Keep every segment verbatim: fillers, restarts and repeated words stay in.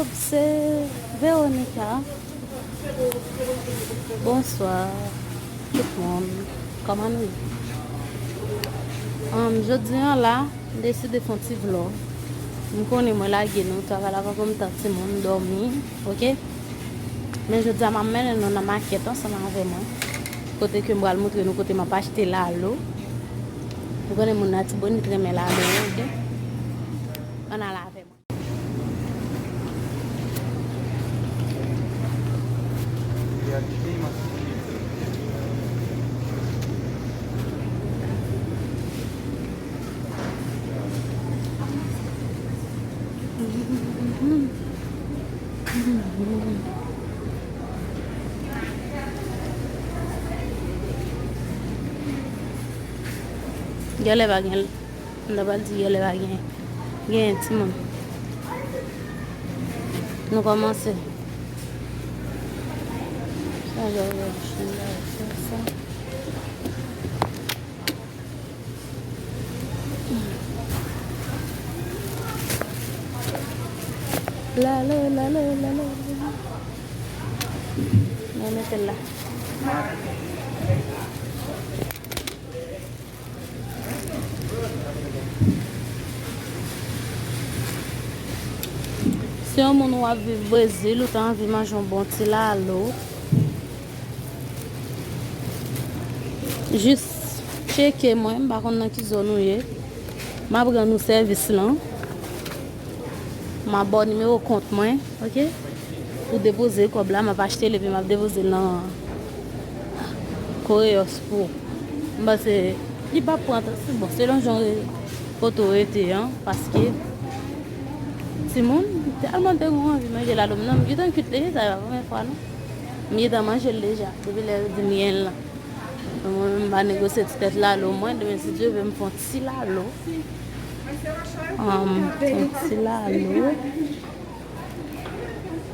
Se Veronica. Bonswa tout moun. Kòman nou ye? Um, jodi a la, m deside fè yon ti vlog. M konnen mwen lage nou, travay la pa pou m tan timoun dòmi, oke? Men jodi a, m ap mennen nou nan makèt ansanm avè mwen. Kote ke m pral montre nou kote m ap achte lalo. M konnen moun Latibonit renmen lalo, oke? Ann al avè mwen. Genlè pa gen, m ta pral di genlè pa gen, gen timoun. Nou kòmanse. Sa jan w wè machin la, sa. Lalo, lalo, lalo. Mwen mete l la. Si yon moun w ap viv Brezil, ou ta anvi manje yon bon ti lalo, jis tcheke mwen, m pa konn nan ki zòn ou ye. M ap rann ou sèvis lan. M ap ba w nimewo kont mwen, oke? Ou depoze kòb la, m ap achte l epi m ap depoze l nan Correios pou ou. M panse li p ap pran tan, se bon, selon jan re-, kote w rete an, paske timoun, tèlman te gon anvi manje lalo m nan, m gentan kwit deja, sa e pa premye fwa non. M gentan manje l deja, depi lè yo di m gen l lan. Mwen menm m pa negosye ti tèt lalo mwen, demen si Dye vle m fè yon ti lalo. Um, fè yon ti lalo.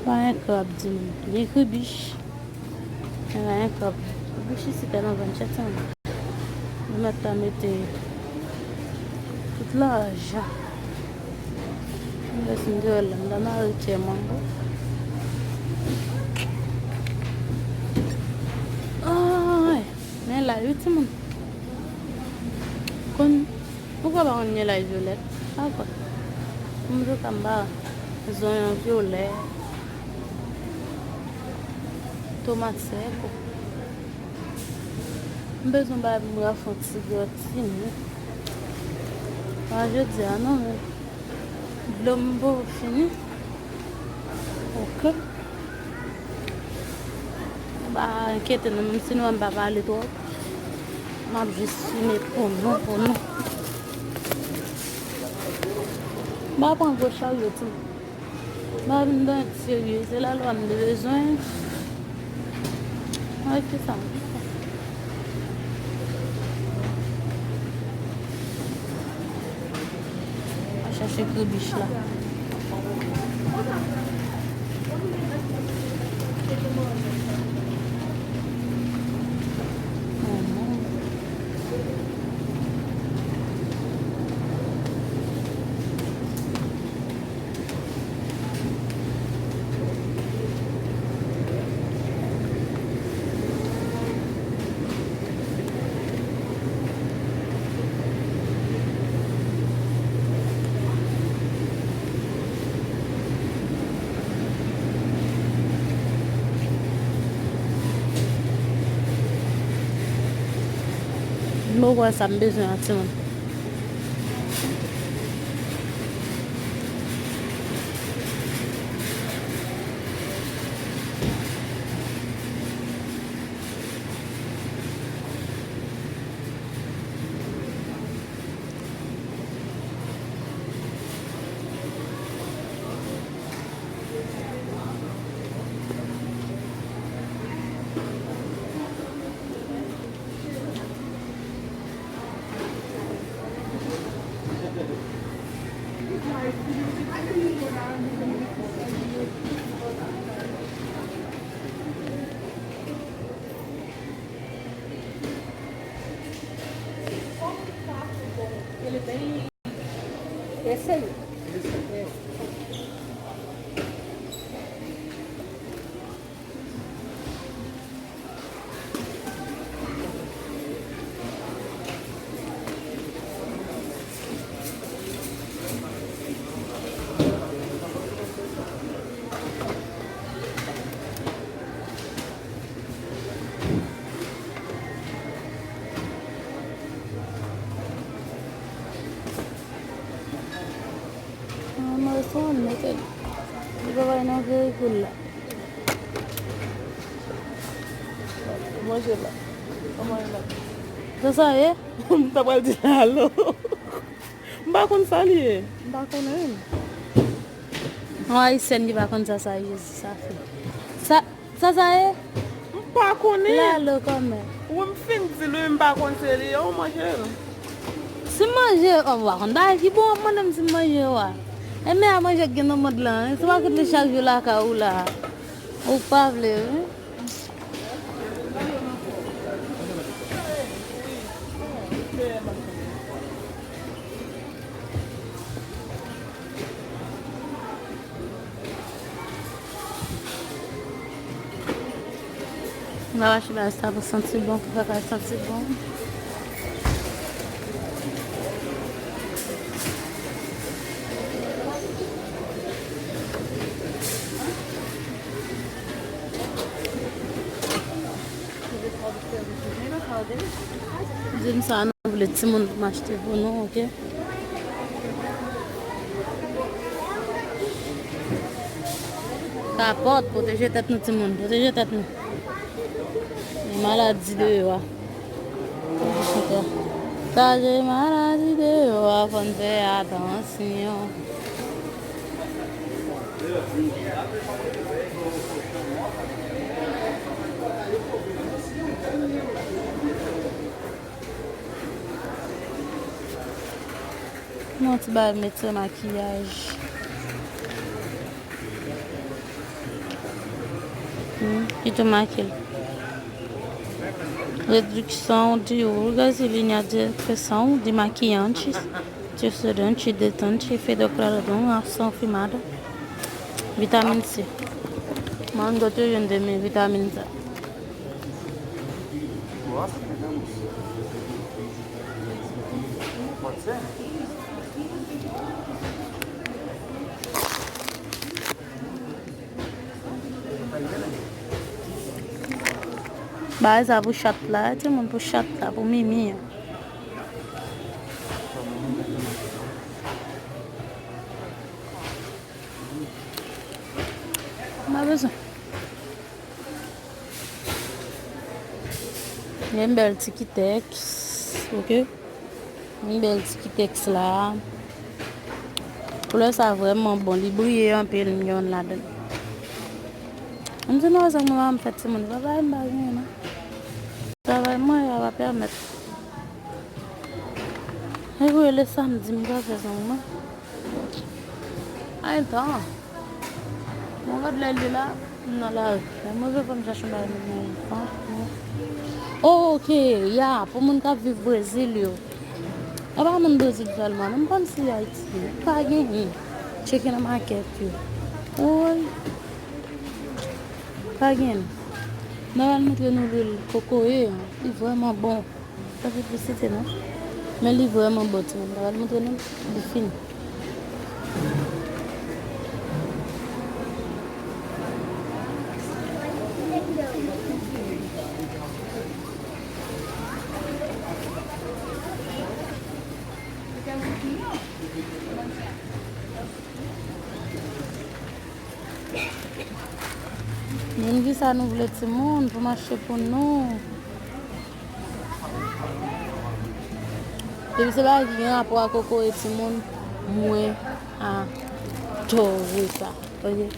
Pa gen krab di m. Gen kribich. Men pa gen krab. Kribich isi tèlman vann chè sa. Yo mèt ta mete tout lajan. Mwen si m te wè l la, m ta mare tchè mango. Ay, men la, wi, timoun. Konn, poukwa pa konn gen lay vyolèt? Dakò. M te ka m pa zonyon vyolèt, tomat sèk. M bezwen bay m rafon ti gratini. Pa jodi a non, men dlo m poko fini. Oke. Pa enkyete nou, menm si nou wè m pa pale twòp. M ap jis fime pou nou, pou nou. M pa pran gwo charyo, timoun. M pa vin dan serye, se lalo a m te bezwen. Ak kisa m fè? A chache kribich la. M poko wè sa m bezwen an, timoun. Eseye. Yes. Manje la. Manje la. Sa sa ye? M ta pral di lalo. M pa konn sa li ye. M pa konnen. Yon Ayisyèn ki pa konn sa sa ye, Jezi, sa fè. Sa, sa sa ye? M pa konnen. Lalo kòmè. Wi, m fin di l wi, m pa konn se li ye, ou manje l. Si m manje, oh, m pa konn bagay ki bon, ap mande m si m manje yo a. E men a manje k gen nan mond lan, se pa kote chak jou lakay ou la. Ou pa vle, wi. M ap achte bagay sa pou santi bon, pou fè kay santi bon. Di m sa nou vle timoun pou m achte pou nou, oke? Kapòt, pwoteje tèt nou, timoun, pwoteje tèt nou. Gen maladi deyò a. Sa gen maladi deyò a, fò n fè atansyon. Yon ti bagay mete makiyaj. Hmm, ki tou make l. Redução de rugas e linha de expressão, demaquiante, antioxidante, hidratante, fedocloridona, ação firmada, vitamina C. Mano, eu tô vendo minha vitamina C. Bagay sa pou chat la, timoun, pou chat la, pou mimi an. M pa bezwen. Gen bèl ti kitèks, oke? Yon bèl ti kitèks la. Koulè sa vrèman bon, li briye anpil, m gen youn ladan. M di nou sa mwen pa m fè timoun, travay m pa genyen non. Travay mwen a pa pèmèt. E vre, le samdi m ka fè zanmi mwen. Ay tan. Bon, gad lè li la, m nan lari. Lè mwen vle fè m chache yon bagay, m nan yon tan. Oh, oke, ya, pou moun k ap viv Brezil yo. E pa moun Brezil sèlman, non, m konn si Ayiti. Pa genyen. Tcheke nan makèt yo. Woy. Pa genyen. Mwen pral montre nou lwil kokoye an. Li vrèman bon. Pa piblisite non. Men li vrèman bon, timoun. Mwen pral montre nou li fini. Menm kisa nou vle timoun pou mache pou nou. Depi se bagay ki gen rapò ak kokoye timoun, mwen adore sa. Oke?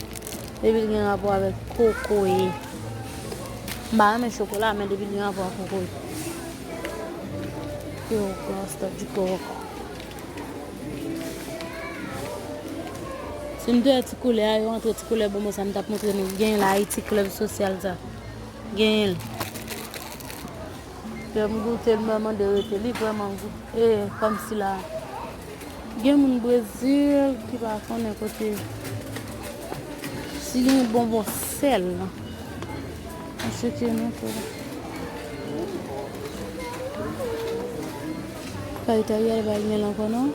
Depi l gen rapò avèk kokoye. M pa renmen chokola, men depi l gen rapò ak kokoye. Yo, stop di koko. Si m te wè ti koulè a, yo antre ti koulè bonbon sa, m t ap montre nou. Genyen la, Ayiti Club Social sa. Genyen l. Lè m goute l, m mande rete. Li vrèman gou. E, kòmsi la. Gen moun Brezil ki pa konnen kote. Si gen bonbon sèl. Mwen cheke non, frè. Pa Italyen, pa gen ankò non.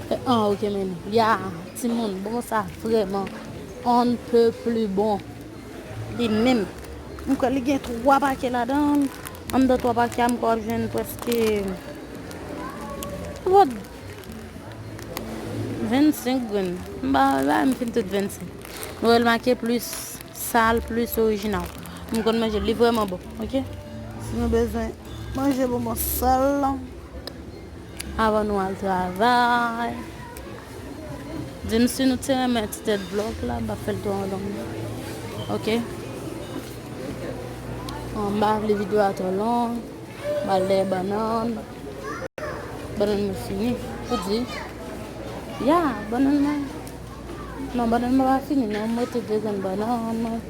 Eh, ah, ok, men. Ya, timoun, bon, sa vrèman on ne peut plus bon. Li menm. M kwè li gen twa pake ladan l. Anndan twa pake a, m kwè w ap jwenn prèske, what, vennsenk grenn. M pa, la, m fin tout vennsenk. Noël make plis sal, plis orijinal. M konn manje l, li vrèman bon, oke? Si nou bezwen manje bonbon sal, avan nou al travay. Di m si nou te renmen ti tèt vlòg la, m pa fè l twò long. Oke? M pa vle videyo a twò long. M al dèyè bannann. Bannann mwen fini. Pou di. Ya, bannann mwen. Non, bannann mwen pa fini, non. M rete de grenn bannann.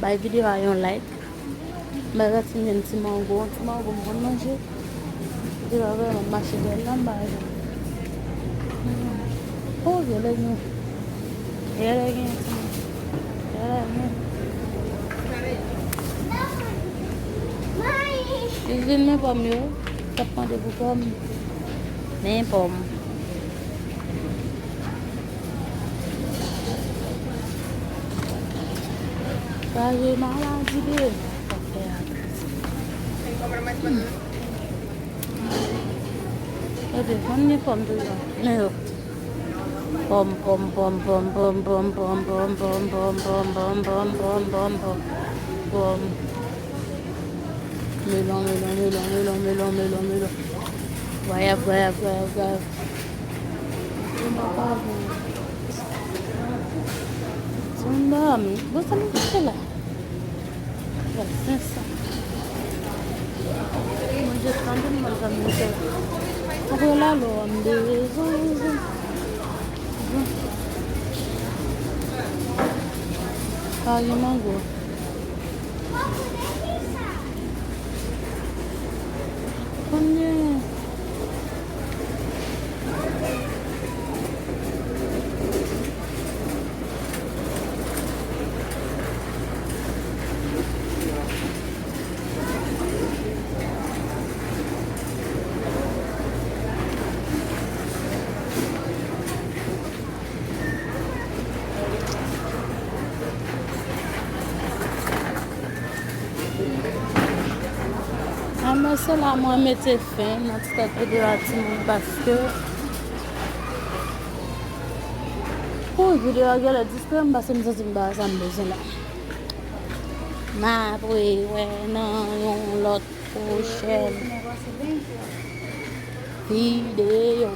Bay videyo a yon like. Mwen rete yon ti mango, yon ti mango m konn manje. Videyo a vrèman mache bèl la, m pa jwenn. Oh, genlè gen. Genlè gen ti mango. Genlè gen. Izin men pòm yo. T ap mande pou pòm. Men pòm. Kraze maladi de. Gade, fanm gen pòm toujou. Men yo. Pòm, pòm, pòm. Pòm. Melon, melon, melon, melon, melon, melon, melon. Gwayav, gwayav, gwayav, gwayav. Sanba, bon, sa m kache la. Mwen jis tande m, mwen jis mete. Apre la, lò, m bezwen. Pa gen mango. Konbyen? Anben, se la mwen mete fen nan ti tèt videyo a timoun, paske, wi, videyo a genlè distrè m, paske m santi m pa sa m bezwen la. M apre wè nan yon lòt pwochèn videyo.